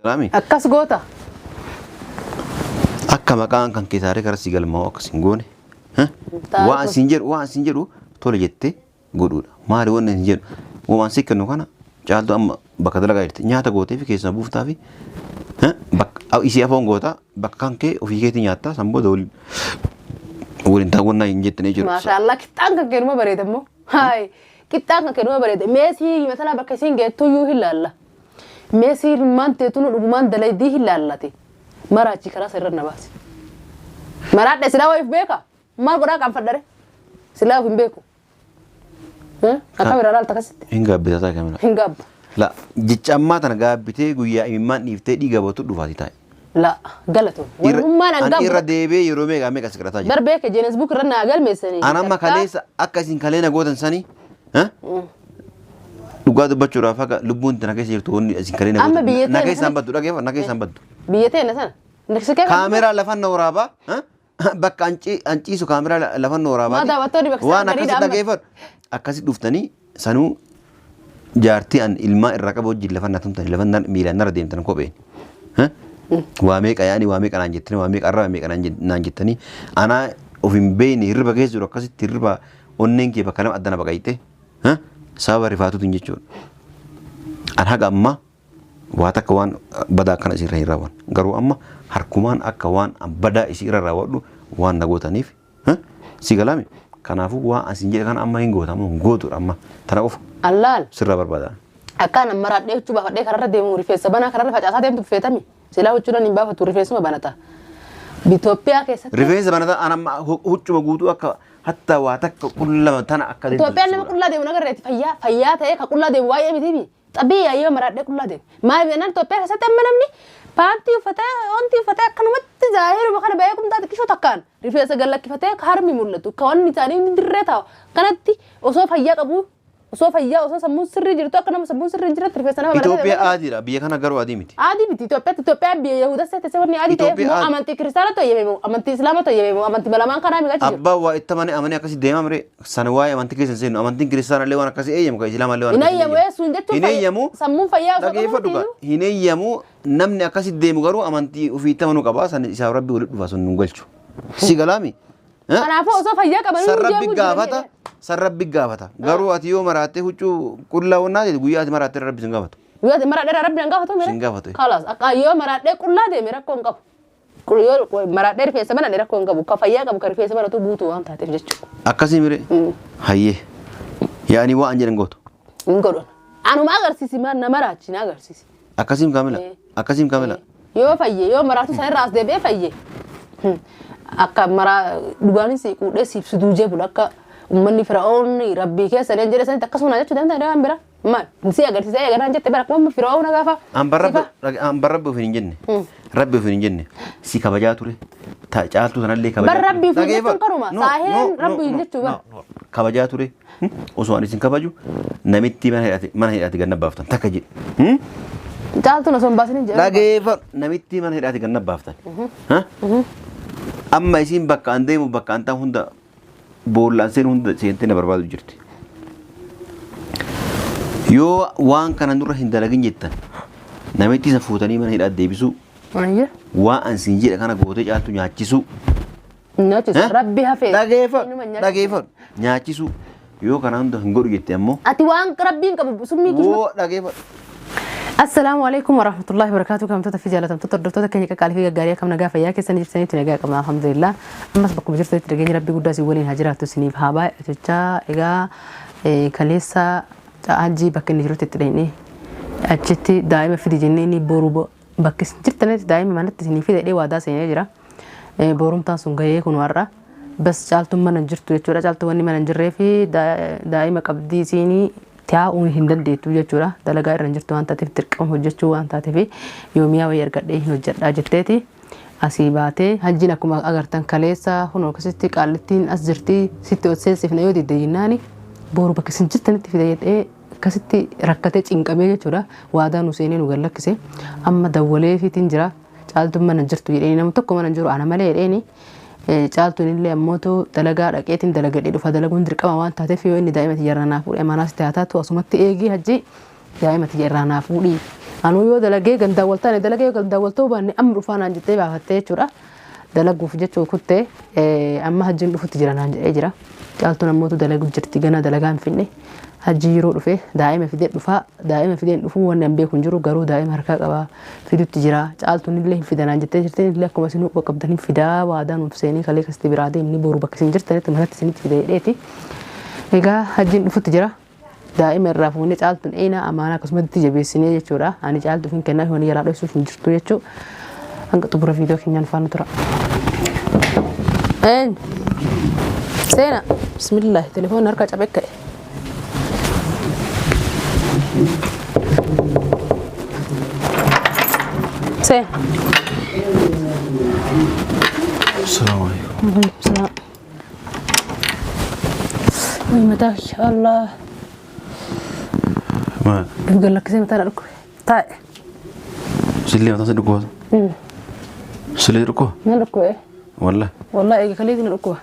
Galaami. Akkas goota. Akka maqaan kan kee taaree karaa si galmaa'u akkas hin goone. Taarikuma. Waan siin jedhu tole jettee godhuudha. Maali wanni hin jedhu? Waan si kennu kana caaltu amma bakka dalagaa jirti. Nyaata gootee fi keessaa buuftaa fi bakka isii afoon goota, bakka kan kee ofii keetii nyaattaa, san booda waliin waliin taawwannaa hin jettanii jiru. Maashaallah, qixxaan kan keenuma bareeda immoo. Hayi, qixxaan kan keenuma bareeda. Meesii matalaa bakka isiin geettu iyyuu hin laalla. Meesii ilmaan teetu nu dhugumaan dalaydii hin laallate. Maraachi karaa sirra na baasi. Maraadhe silaa wayiif beeka. Maal godhaa qaanfadhare? Silaa of hin beeku. Akka biraa laalta akkasitti. Hin gaabbitaa kamila. Hin gaabbu. La, jecha ammaa tana gaabbitee guyyaa imimmaan dhiiftee dhiiga bootu dhufaati taa'e. La, galatoon. Walummaan an An irra gaabbu. deebi'ee yeroo meeqa meeqa si kadhataa jira. Bar beeke Guinness Book irra naa galmeessanii. An amma kaleessa akka isin kalee na gootan sanii dhugaa dubbachuudhaaf akka lubbuun tana keessa jirtu wanni isin kalee na Amma gootan biyya na teenya keessaan sana- baddu, dhageeffa, na keessaan baddu. Biyya teenya sana. Si keessa- Kaameraa lafan na waraabaa, bakka an ciisu kaameraa lafan na waraabaa. Maa daawwattoonni bakka waan isaan akkasi gariidha amma. dhageeffadhu akkasi dhuftanii sanuu jaartii an ilmaa irraa qabu wajjin lafan na tumtanii, lafan miilaan narra deemtan kopheen. Waa meeqa yaani, waa meeqa naan jettanii, waa meeqa arraba meeqa naan jettanii, anaa of hin beekne hirriba keessa jiru akkasitti hirriba onneen kee bakka lama addana baqayte sababa rifaatuutiin jechuudha. An haga ammaa waa takka waan badaa akkana isirra hin raawwan. Garuu amma harkumaan akka waan an badaa isii irra raawwadhu waan na gootaniif si galaami. Kanaafuu waan asin jedhe kana amma hin gootamu, hin gootudha, amma tana qofa Allaal. sirraa barbaada. Akkaan amma maraadhee huccuu baafadhee kararra deemu rifeensa banaa kararra facaasaa deemtu feetami. Silaa huccuudhaan hin baafatu, rifeensuma banata. Itoophiyaa keessatti. Rifeensa banataa, an amma huccuma guutuu akka hatta waa takka qullama tana akka deemtu. Itoophiyaan nama qullaa deemu nagarreetti, fayyaa fayyaa ta'ee ka qullaa deemu waa'ee mitiimi. Xabii yaayyoo maraadhee qullaa deemu. Maal jennaan, Itoophiyaa keessatti amma namni paantii uffatee, wanti uffatee akkanumatti zaahiruma kana bahee qumxaa xiqqishoo takkaan rifeensa gallakkifatee ka harmi mul'atu ka wanni isaanii inni dirree taa'u kanatti osoo fayyaa qabu, osoo fayyaa, osoo sammuun sirrii jirtu, akka nama sammuun sirrii hin jirretti rifeensa nama banatee. Itoophiyaa adiidha, biyya kana garuu adii miti. Adii miti Itoophiyaatti. Itoophiyaan biyya Yahudaa seete, wanni adii ta'eef Itoophiyaa moo adii. amantii kiristaanaa toyyame moo amantii islaamaa toyyame moo amantii malamaan kanaa miqachi jiru. Abbaan waa itti amanee amanee akkasii deemaa mire, sana waa'ee amantii keessa hin seenu. Amantiin kiristaanaa illee waan akkasii eeyyamu, kan islaamaa illee waan Hin akkasii eeyyamu, sun jechuun hin eeyyamu. Sammuun fayyaa osoo Dhageeffadhu qabu. gaa, hin eeyyamu. Namni akkasii deemu garuu amantii ofii itti amanuu qaba, san isaaf rabbi walitti dhufa, sun nu galchu. Si galaami? Kanaafuu osoo fayyaa qabanii San rabbi deemuu gaafata, jiran. San rabbi gaafata. Garuu ati yoo maraattee huccuu qullaa wannaa ta'e, guyyaa ati maraattee rabbi sin gaafatu. Yoo ati maraadhee rabbi nan gaafatu mire. Sin gaafatu. Kalaas, akka yoo maraadhee qullaa deeme rakkoo hin qabu. Yoo maraadhee rifeensa banadhe rakkoo hin qabu. Ka fayyaa qabu ka rifeensa banatu guutuu waan taateef jechuudha. Akkasii mire? Hayyee. Yaani waan jedhan gootu. Hin godhan. Anuma agarsiisi, maal na maraachi na agarsiisi. Akkasiin kaamila. Akkasiin kaamila. Yoo fayye, yoo maraatu sanirraa as deebi'ee fayye. Akka maraa dhugaanis quudhee siif suduujee bula, akka uummanni fira'oonni rabbii keessa jedhe sanitti akkasuma jechuu danda'a waan bira. Maal si agarsiisa eeganaan jette bara akkuma fira'oona gaafa. An bar rabbi ofiin hin jenne. Rabbi ofiin hin jenne. Si kabajaa ture. Ta caaltuu sanallee kabajaa Bar ture. rabbi ofiin Dhageeffadhu. jechuun karuma. No, Saaheen no, rabbi no, no, jechuu bara. no, no. Kabajaa ture. Osoo ani isin kabaju namitti mana hidhaate ganna baaftan takka jedhe. Caaltuun osoo hin baasin hin jedhamu. Dhageeffadhu, namitti mana hidhaate ganna baaftan. Amma isiin bakka an deemu, bakka an taa'u hunda, boollaan seenu hunda seentee na barbaadu jirti. Yoo waan kana nurra hin dalagin jettan, namitti isa fuutanii mana hidhaatti deebisuu, Ayya. waan an siin jedhe kana gootee caaltu nyaachisuu. Nyaachisu. Eh? Rabbi hafee. Dhageeffadhu, Inuma nyaachisa. dhageeffadhu, nyaachisuu. Yoo kana hunda hin godhu jette ammoo Ati waan rabbiin qabu summii kishma. Woo, dhageeffadhu. Assalaamu alaikum warahmatullahi wabarakatuh. Kabajamtoota fi jaallatamtoota hordoftoota keenya qaqqaalii fi gaggaarii, akkam nagaa fayyaa keessanii jirtanitti? Nagaa qabna, alhamdulillah. Ammas bakkuma jirtanitti nageenyi rabbii guddaa isin waliin haa jiraattu, isiniif haa baay'atu jechaa, egaa kaleessa hajjii bakka inni jirutti itti dhaqnee achitti daa'ima fidi jennee, inni boru bakka isin jirtanitti daa'ima manatti isinii fida jedhee waadaa seenee jira. Borumtaan sun gahee kun har'a bas caaltuun mana hin jirtu jechuudha. Caaltuun wanni mana hin jirree fi daa'ima qabdii isiinii taa'uu hin dandeettu jechuudha. Dalagaa irra hin jirtu waan taateef, dirqama hojjechuu waan taateef, yoomiyaa wayii argadhee hin hojjedhaa jetteeti. Asii baatee hajjiin akkuma agartan kaleessa kunoo akkasitti qaallittiin as jirti, sitti ol seensifna yoo didde jennaani, boru bakka isin jirtanitti fida jedhee akkasitti rakkatee cinqamee jechuudha. Waadaa nu seenee nu gallakkise. Amma dawwaleefiitiin jira. Caaltuun mana hin jirtu jedheeni, nama tokko mana hin jiru ana malee jedheeni. Caaltuun illee ammootu dalagaa dhaqeetiin dalagadhee dhufa, dalaguun dirqama waan taateef, yoo inni daa'ima tiyya irraa naa fuudhe manaas itti haa taatu, asumatti eegii hajji daa'ima tiyya irraa naa fuudhii. Anuu yoo dalagee gandaan wal taane dalagee yoo gandaan wal ta'uu baanne amma dhufaa naan jettee baafattee jechuudha. Dalaguuf jechuu kuttee amma hajjiin dhufutti jira naan jedhee jira. Caaltuun ammootu dalagu jirti gana dalagaa hin finne. Hajji yeroo dhufe daa'ima fidee dhufaa daa'ima fidee hin dhufuu wanni an beeku hin jiru garuu daa'ima harkaa qabaa fidutti jira. Caaltuun illee hin fidanaan jettee jirti illee akkuma isin quba qabdan hin fidaa waadaa nuuf seenii kalee kasti biraa deemni boru bakka isin jirtanitti manatti isinitti fide jedheeti. Egaa hajjiin dhufutti jira. Daa'ima irraa fuunee caaltuun eenaa amaanaa akkasumatti jabeessinee jechuudha. Ani caaltuuf hin kennaa wani jalaa dhoysuuf hin jirtu jechuudha. Hanga xumura viidiyoo keenyaan faana tura. Eenyu? Seena. Bismillah. Telefoon harka cabee ka'e. Seena. Salaamu alaikum. Waalaikum salaam. Way mataa kiyya Allah. Maal? Duuga lakkisee mataa na dhukkube. Taa'e. Sillee mataa si dhukkuba? Sillee dhukkuba? Na dhukkube. Wallah. Wallahi eega kaleeti na dhukkuba.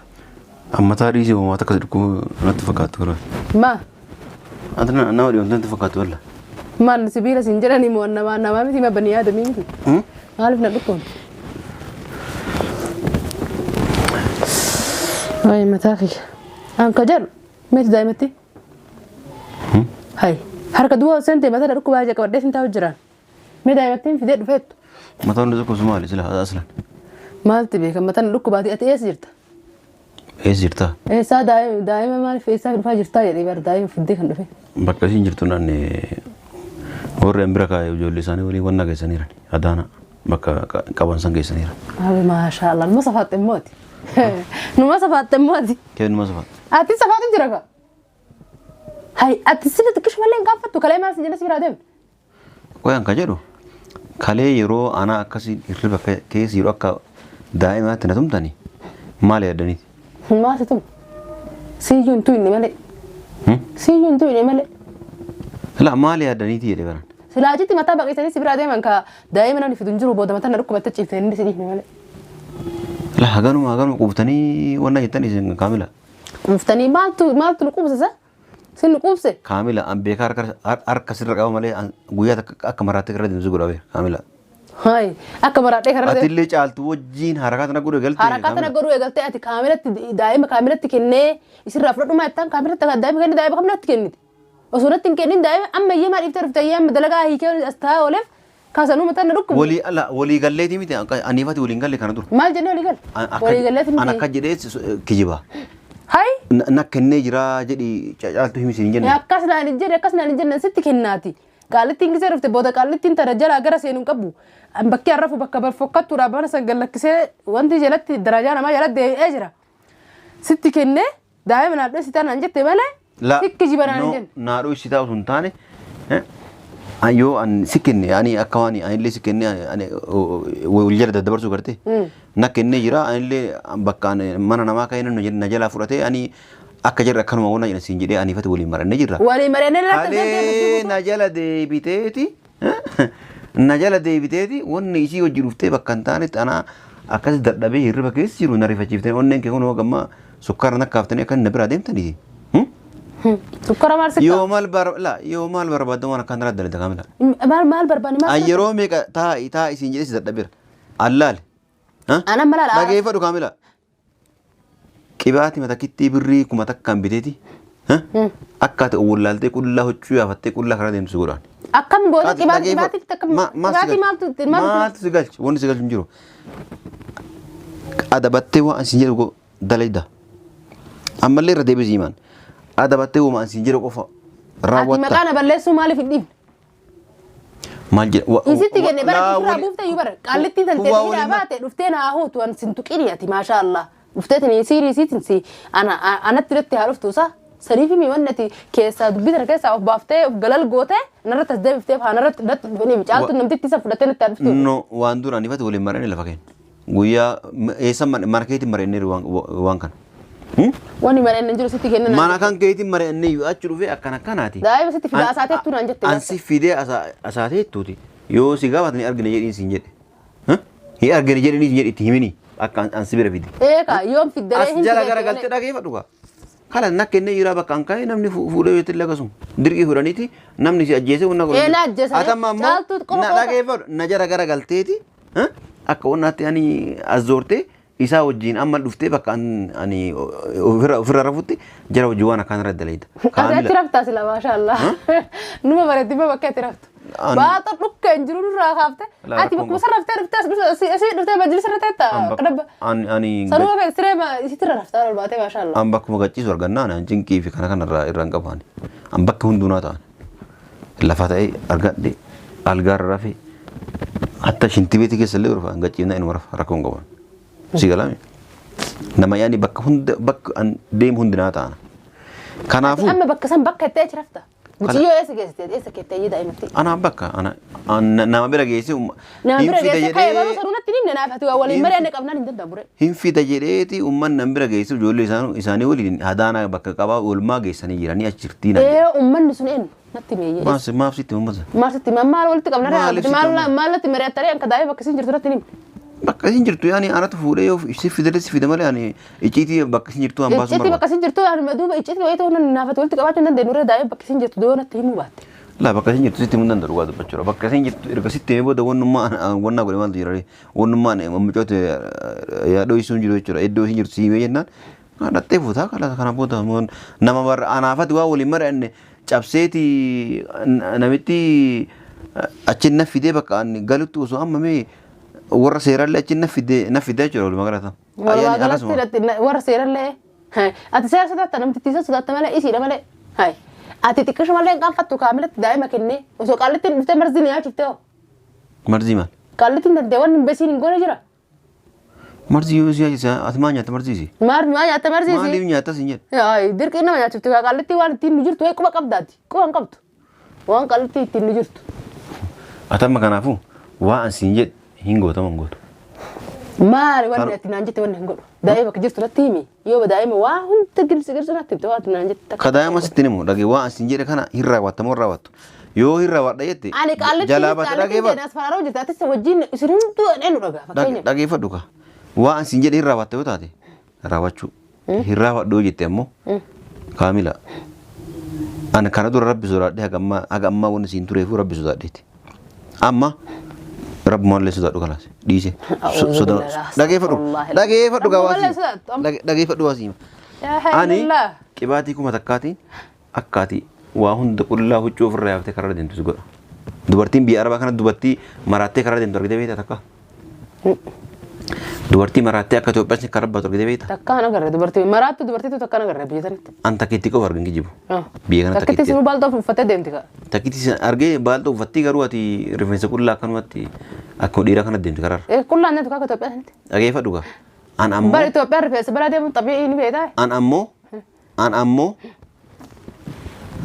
Amma mataa dhiisii uumaa takka si dhukkubu natti fakkaattu garuu. Maa? Ati nama dhiyoomte natti fakkaattu wallah. Maal sibiila siin jedhanii moo namaa namaa miti maa banii aadamii miti? Maaliif na dhukkubne? Wayi mataa kiyya. An ka jedhu meeti daa'imatti? Hayi harka duwwaa osoo hin ta'e mataa na dhukkubaa jira qabadhee sin taa'u jiraan. Mee daa'imattiin fidee dhufeettu. Mataan hundi tokko maali sila aslan? Maalti beeka mataa na dhukkubaati ati eessa jirta? Eessa jirta? Eessaa daa'ima maaliif eessaa dhufaa jirtaa jedhee bara daa'ima fiddee kan dhufe. Bakka isiin jirtu naan warri an bira kaa'e ijoollee isaanii waliin wanna geessaniiran adaana bakka qaban san geessaniiran. Abi maashaa Allah numa safaatte immooti. Numa safaatte immooti. Kee numa safaat. Ati safaatu jira ka. Hay ati sila xiqqishu malee hin gaaffattu kalee maal si jedhe si biraa deemte. Qoyaan ka jedhu kalee yeroo anaa akkasii hirriba keessa yeroo akka daa'imaatti na tumtani maal yaaddaniiti? Maal si tumu? Siyyuu hin tuyne malee. Siyyuu hin tuyne malee. La maal yaaddaniiti jedhe baran. Silaa achitti mataa baqeessanii si biraa deeman ka daa'ima namni fidu hin jiru booda mataa na dhukkubatte ciifte inni si dhiifne malee. La haganuma haganuma quuftanii wanna jettan isin kaamila. Quuftanii maaltu maaltu nu quubsisa? Sin nu quubse? Kaamila an beekaa harka sirra qaba malee guyyaa takka akka maraatti irra deemsu godha beeka kaamila. Hayi akka maraadhee karra deemu. Atillee caaltu wajjin harakaa tana godhu eegalte. Harakaa tana godhuu eegaltee ati kaamilatti daa'ima kaamilatti kennee isirraa fudhadhumaa jettaan kaamilatti daa'ima kennee daa'ima kamilatti kennite. Osoo natti hin kennin daa'ima amma iyyee maa dhiiftee dhufte iyyee amma dalagaa hiikee as taa'aa ooleef kaasanuu mataan na dhukkubde. Walii ala walii galleetii miti aniifati waliin galle kana dura. Maal jennee walii galle? Walii galleetii An miti. akka jedhee kijiba. Hayi Na kennee jira jedhi caaltu himi siin hin jenne. Akkas naan hin jenne akkas naan hin jenne sitti kennaati. Qaallittiin gisee dhufte booda qaallittiin tana jalaa gara seenu hin qabu. Bakki arrafu bakka fokkattuudha mana san gallakkisee wanti jalatti darajaa namaa jala deebi'ee jira. Sitti kennee daa'ima naan dhoositaa naan jette malee sikki jiba naan hin jenne. Naa dhoositaa osoo hin taane yoo an si kenne ani akka waan anillee si kenne ani wal jala daddabarsuu garte. Na kennee jira anillee bakka mana namaa ka'ee na jalaa fudhatee ani akka jarri akkanuma waan jedhan siin jedhee aniifati waliin marannee jirra. Walii marannee latta Kalee na jala deebiteeti na jala deebiteeti wanni isii hojii dhuftee bakka hin taanetti anaa akkas dadhabee hirriba keessa jiru na rifachiiftee onneen kee kun gamma sukkaara na kaaftanii akka na biraa deemtaniiti. Sukkara maal sikka? Yoo maal bar la yoo maal barbaadda waan akkaan irraa dalagda kaamila. Maal maal barbaanne maal? An yeroo meeqa taa'i taa'i siin jedhee si dadhabeera. Allaale. Anan mala laala. Dhageeffadhu kaamila. Qibaati matakittii birrii 1000 biteeti. Akka ati wallaaltee qullaa huccuu yaafattee qullaa karaa deemtu si godhaan. Akkam goota qibaatii qibaatii akkam qibaatii maaltu maaltu maaltu si galche wanni si galchu hin jiru. Adabattee waan siin jedhu dalayda. Ammallee irra deebisi himaan. Adabattee waan siin jedhu qofa Ati raawwatta. maqaa na balleessuu maaliif hin dhiifne? Maal jedha? Isitti kenne bara ofirraa buufte iyyuu bara qaallittii tan ta'e hidhaa baate dhuftee naa hootu an sin tuqini ati maashaa Allah. Dhuftee tini siirii siitin si ana anatti irratti haa dhuftu isaa. Saniif himi wanni ati keessaa dubbii tana keessaa of baaftee of galal gootee narratti as deebiftee haa narratti natti dhufanii caaltu namtitti isa fudhattee natti haa dhuftu. No waan duraan ifatti waliin maranii lafa kenna. Guyyaa eessa mana keetiin mari'annee waan kana. Wanni mari'anne jiru sitti kennan. Mana kan keetiin mari'annee yoo achi dhufee akkana akkanaati. Daa'ima sitti fidee asaateettuu naan jette. Ansi fidee asaateettuuti. Yoo si gaafatanii argine jedhiin siin jedhe. Hin argine jedhiin siin jedhe itti himini akka ansi bira fide. Eekaa yoom fiddaree As hin jala fidee gara galtee dhageeffadhu kaa. Kala nakkenne jira bakka an ka'e namni fuudhee yoo itti akkasuma dirqii fuudhaniiti namni si ajjeese wanna godhu. Ee, na ajjeesanii. Atamma ammoo Caaltuu qofa na qofa. dhageeffadhu na jara gara galteeti akka wannaatti ani as zoortee isaa wajjin amma dhuftee bakka ani ofirra rafutti jara wajjin waan akkaan irra daleeta. Ati achi raftaa sila maashaallah. Numa bareeddii bakka itti raftu. Baata dhukka hin jiru nurraa kaafte. Laa, Ati rakkoon bakkuma san raftee dhuftee asii dhuftee majlisa irra teetta. Qadabba. Ani Sanuma fedhe siree isitti irra raftaa ol baatee maashaallah. An bakkuma gachiisu argannaan an cinqii fi kana kana irraa hin qabu ani. An bakka hundinaa ta'an. Lafa ta'ee argadhe algaarra rafee hatta shinti beetii keessa illee rafa gachiifnaa inuma rafa rakkoo hin qabu. Si galame? Nama yaani bakka hunda bakka an deemu hundinaa ta'an. Kanaafuu Amma bakka san bakka itti achi rafta. Muciyyoo eessa geessite eessa keettee iyyuu daa'imatti. Anaan bakka ana nama bira geesse Nama hin bira fida geesse ka'ee baruu jedhee sanuu natti himne naaf ati waa waliin mari'anne qabnaan hin danda'amu ree. Hin fida jedheeti uummanni nama bira geesse ijoollee isaanii waliin hadaanaa bakka qabaa oolmaa geessanii jiranii achi jirtii naan jedhe. Ee uummanni sun eenyu natti meeyyee. Maaf sitti uummata? Maal sitti maal walitti qabna ree Maaliif sitti maal uummata? maal natti mari'atta ree akka daa'ima bakka isin jirtu natti himne. Bakka isin jirtu yaani anatu fuudhee yoo si fidale si fida malee ani icciitii bakka isin jirtu hambaasu Icciitii bakka isin jirtu ani duuba icciitii wayii ta'uu naaf ati walitti qabaachuu hin dandeenyu ree daa'ima bakka isin jirtu doo natti himuu baatte. Laa bakka isin jirtu sitti himuu hin danda'u dhugaa dubbachuudha. Bakka isin jirtu erga sitti himee booda wannummaa wannaa godhe maaltu jira ree? Wannummaan mucoota yaadoo isuun jiru jechuudha. Iddoo isin jirtu si himee jennaan dhattee fuutaa kana booda nama barra anaafati waa waliin mari'anne cabseeti namitti achi na fidee bakka ani galutti osoo amma mee warra seerallee achi na fidee jechuudha walumaa galata. Walumaa galatti warra seerallee ati seera sodaatta namti tiisa sodaatta malee isiidha malee. Ati xiqqishu malee hin qaanfattu kaamilatti daa'ima kennee osoo qaallitti dhuftee marzii ni nyaachuftee hoo. Marzii maal? Qaallitti dandee waan hin besiin hin goone jira. Marzii yoo si nyaachisa ati maa nyaatta marziisi? Maal maa nyaatta marziisi? Maaliif nyaatta siin jedhe? Dirqii nama nyaachifte qaallitti waan ittiin nu jirtu quba qabdaati quba hin qabdu waan qaallitti ittiin nu jirtu. Ati amma kanaafuu waan an siin jedhe hin gootama hin gootu. Maali wanni ati naan jette wanni hin godhu daa'ima bakka jirtu natti himi yoo daa'ima waa hunda gilsi gilsi natti himte waan ati naan jette Ka daa'ima sitti himu dhagee waan an siin jedhe kana hin raawwattamoo hin raawwattu. Yoo hin raawwadha jette Ani qaallitti jalaa baate qaallitti dhageeffadhu. as faraaroo jirti atis wajjin isin hunduu eenyu dhagaa fakkeenya. Dhageeffadhu ka. Waan an siin jedhe hin raawwatta yoo taate raawwachuu. Hin raawwadhu yoo jette ammoo kaamila. Ani kana dura rabbi sodaadhe haga ammaa wanni siin tureefuu rabbi sodaadheeti. Amma rabbumaallee sodaadhu kalaas dhiise. A'uudhu billahi, Dhageeffadhu dhageeffadhu Rabbumallee sodaattu. Dhageeffadhu waasiima. Yaa Ani hayyallah. qibaatii 1000 akkaati waa hunda qullaa huccuu ofirraa yaaftee karaa deemtu si godha. Dubartiin biyya Arabaa kana dubartii maraattee karaa deemtu argitee beektaa takka? Dubartii maraattee akka Itoophiyaatti karaa baatu argitee beektaa? Takkaan agarre dubartii maraattu dubartiitu takkaan agarre biyya sanitti. An takkiitti qofa argan kijibu. Biyya kana Takkitti takkiitti. sinuu baaltoo uffattee deemti kaa. Takkiitti sin argee baaltoo uffattee garuu ati rifeensa qullaa akkanumatti akkuma dhiiraa kana deemti karaarra. Qullaan deemtu kaa akka Itoophiyaa sanitti. Dhageeffadhu gaa. An ammoo Bara Itoophiyaan rifeensa bara deemuun xabi'ii ni beektaa. An ammoo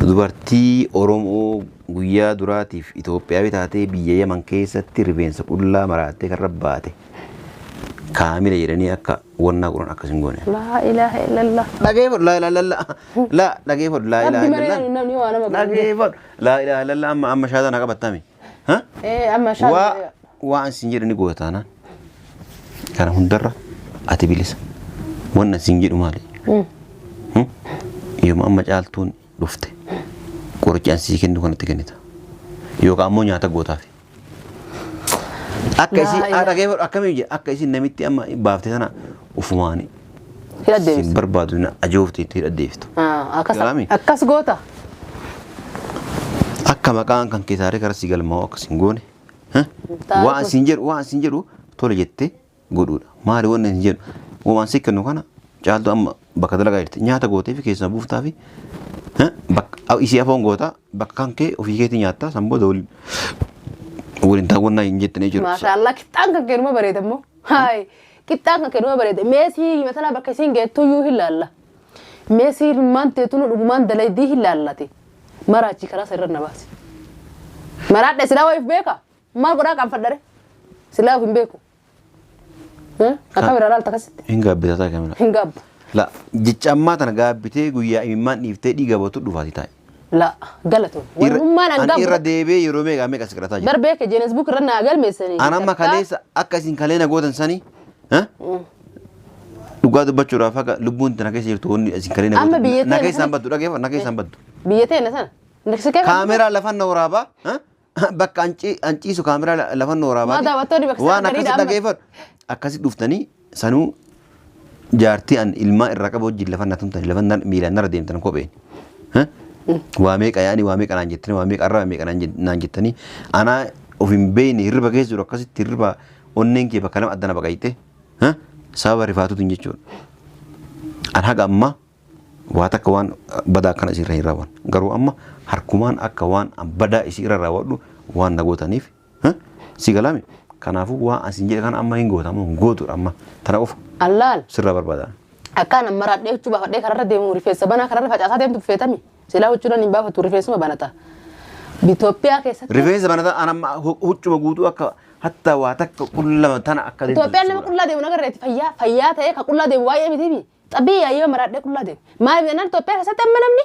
dubartii Oromoo guyyaa duraatiif Itoophiyaa taatee biyya Yaman keessatti rifeensa qullaa maraattee karra baate kaamila jedhanii akka wannaa godhan akkas hin goone. Laa ilaaha illallah. Dhageeffadhu laa ilaaha illallah. Laa dhageeffadhu laa ilaaha Rabbi malee illallah. namni waa nama godhu. Dhageeffadhu laa ilaaha illallah amma amma shaadaa na qabattame. Ha? Ee amma Waa shaadaa. waa an siin jedhu ni goota taanaan. Kana hundarra ati bilisa. Wanna siin jedhu maali? Yooma amma caaltuun dhufte qoricha an sii kennu kanatti kennita. Yookaan ammoo nyaata gootaafi. Akka isii dhageeffadhu akkamii jedhe akka isiin namitti amma baafte sana ufumaani Hidha siin deebisa. barbaadu na ajoofte itti hidha deebiftu. Galaami. Akkas goota. Akka maqaan kan kee taaree karaa si galmaa'u akkas hin goone. Taarikuma. Waan siin jedhu waan siin jedhu tole jettee godhuudha. Maali wanni siin jedhu waan si kennu kana caaltu amma bakka dalagaa jirti nyaata gootee fi keessaa buuftaa fi bakka isii afoon goota bakka kan kee ofii keetii nyaattaa san booda waliin waliin taawwannaa hin jettanii jiru. Maashaallah qixxaan kan kennuma bareeda immoo. Hayi qixxaan kan kennuma bareeda. Meesii matalaa bakka isiin geettu iyyuu hin laalla. Meesii maan teetu nu dhugumaan dalaydii hin laallate. Maraachi karaa sirra na baasi. Maraadha silaa wayiif beeka. Maal godhaa qaanfadhare? Silaa of hin beeku. Akkam irraa laalta akkasitti? Hin gaabbitataa kamila. Hin gaabbu. La jecha ammaa tana gaabbitee guyyaa imimmaan dhiiftee dhiiga bootu dhufaatii taa'e. La galatoon. Warrummaan an An irra gaabbu. deebi'ee yeroo meeqa meeqa si kadhataa jira. Bar beeke Jeenes Buuk irra naa galmeessanii. An amma kaleessa akka isin kaleena gootan sanii Dhugaa dubbachuudhaaf haga lubbuun tana keessa jirtu wanni isin kalee na Amma gootu. biyya Na teenya keessaan sana- baddu, dhageeffa, na keessaan baddu. Biyya teenya sana. Si keessa Kaameraa lafan na waraabaa, bakka anciisu kaameraa lafan na waraabaa. Maa daawwattoonni bakka isaan Waan akkasi gadiidha amma. dhageeffadhu. Akkasi dhuftanii sanuu jaartii an ilmaa irraa qabu wajjin lafan na tumtanii, lafan miilaan narra deemtan kopheen. Waa meeqa yaani, waa meeqa naan jettanii, waa meeqa arraba meeqa naan jettanii, anaa of hin beekne hirriba keessa jiru akkasitti hirriba onneen kee bakka lama addana baqayte sababa rifaatuutiin jechuudha. An haga ammaa waa takka waan badaa akkana isirra hin raawwanne. Garuu amma harkumaan akka waan badaa isii irra raawwadhu waan na gootaniif, si galaame. Kanaafuu waan asin jedhe kana amma hin goota, amma hin gootudha, amma tana qofa Allaal. sirraa barbaada. Akkaan amma raadhee huccuu baafadhee kararra deemu rifeensa banaa kararra facaasaa deemtu feetami. Silaa huccuudhaan hin baafatu, rifeensuma banata. Itoophiyaa keessatti. Rifeensa banataa an amma huccuma guutuu akka hatta waa takka qullama tana akka deemtu. Itoophiyaan nama qullaa deemu nagarreetti fayyaa fayyaa ta'ee ka qullaa deemu waa'ee mitiimi. Xabii yaayyoo maraadhee qullaa deemu. Maaliif jennaan, Itoophiyaa keessatti amma namni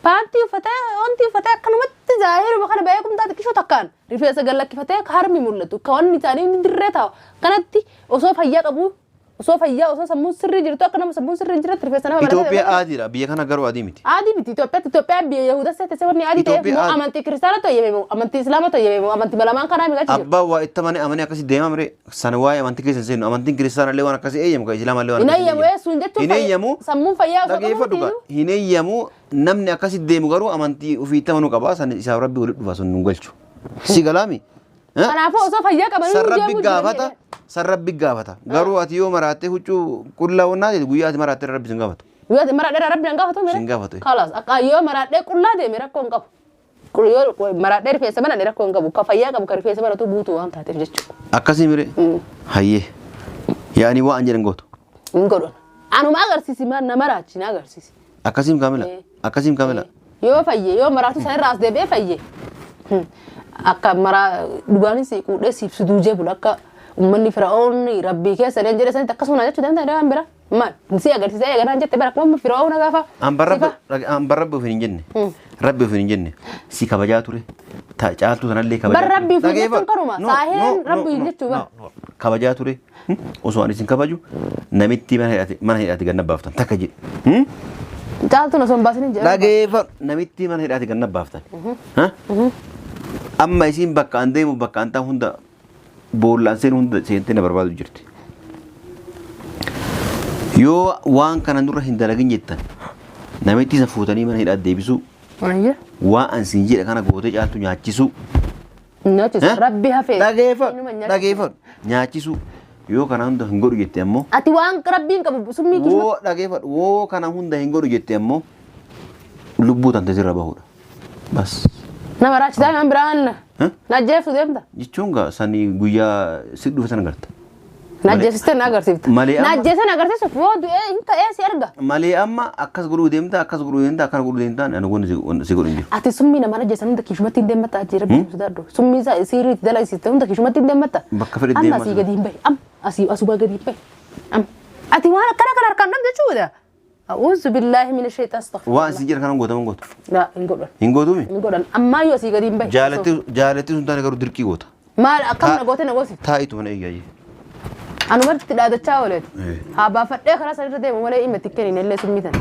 paantii uffatee, wanti uffatee akkanumatti zaahiruma kana ba'ee kumtaa xiqqishoo takkaan rifeensa gallakkifatee ka harmi mul'atu, ka wanni isaanii hundi dirree taa'u kanatti osoo fayyaa qabu, osoo fayyaa, osoo sammuun sirrii jirtu, akka nama sammuun sirrii hin jirretti rifeensa nama maratee. Itoophiyaa aadiidha, biyya kana garuu adii miti. Adii miti Itoophiyaatti. Itoophiyaan biyya Yahudaa seete, wanni adii ta'eef Itoophiyaa moo amantii kiristaanaa toyyame moo amantii islaamaa toyyame moo amantii malamaan kanaa miqachi jiru. Abbaan waa itti amanee amanee akkasii deemaa mire, sana waa'ee amantii keessa hin seenu. Amantiin kiristaanaa illee waan akkasii eeyyamu, kan islaamaa illee waan Hin akkasii eeyyamu, ee, sun jechuun hin eeyyamu. Sammuun fayyaa osoo Dhageeffadhu gaa, qabuuti. hin eeyyamu. Namni akkasii deemu garuu amantii ofii itti amanuu qaba, san isaaf rabbi walitti dhufa, sun nu galchu. Si galaami? Kanaafuu osoo fayyaa qabanii San rabbi deemuu gaafata, jiranii. san rabbi gaafata. Garuu ati yoo maraattee huccuu qullaa wannaa ta'e, guyyaa ati maraattee rabbi sin gaafatu. Yoo ati maraadhee rabbi nan gaafatu mere. Sin gaafatu. Kalaas akka yoo maraadhee qullaa deeme rakkoo hin qabu. Yoo maraadhee rifeensa banadhe rakkoo hin qabu. Ka fayyaa qabu ka rifeensa banatu guutuu waan taateef jechuudha. Akkasii mire? Hayyee. Yaani waan an jedhan gootu. Hin godhan. Anuma agarsiisi, maal na maraachi na agarsiisi. Akkasiin kaamila? Akkasiin kaamila? Yoo fayye, yoo maraatu san irraa as deebi'ee fayye. Akka maraa dhugaanis quudhee siif suduujee bula, akka uummanni fira'oonni rabbii keessa deem jedhe sanitti akkasuma jechuu danda'a waan bira. Maal si agarsiisee eeganaan jette bara akkuma fira'oona gaafa. An bar rabbi ofiin hin jenne. Rabbi ofiin hin jenne. Si kabajaa ture. Ta caaltuu sanallee kabajaa Bar ture. rabbi ofiin Dhageeffadhu. jechuun kanuma. No, Saaheen no, rabbi no, no, jechuu bar. no. Kabajaa ture. Osoo ani isin kabaju namitti mana hidhaate ganna baaftan takka jedhe. Caaltuun osoo hin baasin hin jedhamu. Dhageeffadhu, namitti mana hidhaate ganna baaftan. Ha? Amma isiin bakka an deemu, bakka an taa'u hunda, boollaan seenu hunda seentee na barbaadu jirti. Yoo waan kana nurra hin dalagin jettan, namitti isa fuutanii mana hidhaatti deebisuu, Wanayya. waan an siin jedhe kana gootee caaltu nyaachisuu. Nyaachisa. Eh? Rabbi hafee. Dhageeffadhu, Inuma nyaachisa. dhageeffadhu, nyaachisuu, yoo kana hunda hin godhu jette ammoo, Ati waan rabbiin qabu summii kishma. woo dhageeffadhu, woo kana hunda hin godhu jette ammoo, lubbuu tante sirra bahudha. Bas. Nama raachisaa waan biraan. Eh? Na ajjeeftu deemta. Jechuun gaa sanii guyyaa si dhufe sana garta. Na ajjeesiste na agarsiifta. Malee Na amma- ajjeese na agarsiisuuf yoo du'ee hin ta'ee si arga. Malee amma akkas godhuu deemta, akkas godhuu deemta, akkana godhuu deemta, ani wanni si godhu hin jiru. Ati summii nama ajjeesan hunda kiishumatti hin deemmatta, ajjee rabbi sodaadhu. Summii isaa siiriitti dalagsiiste hunda kiishumatti hin deemmatta. Bakka fedhe Amma deemaa asii sana. gadi hin bahi. Amma asii asumaa gadi hin bahi. Amma ati waan akkana kana harkaan dhabde jechuudha. A'uuzu billaahi mina shayxaan, astaghfirullah. Waan si jedha kanan gootaman gootu. Laa, hin godhan. Hin gootuumi? Hin godhan. Ammaa yoo asii gadi hin bahi. Jaalatti sun taane garuu dirqii goota. Maal akkam na goote na goosifte? Taa'itu mana eeyyaa jee. Anumatti dhaadachaa ooleeti. Eh. Haa baafadhee karaa sanirra deemu malee dhimma itti kennin illee summii tana.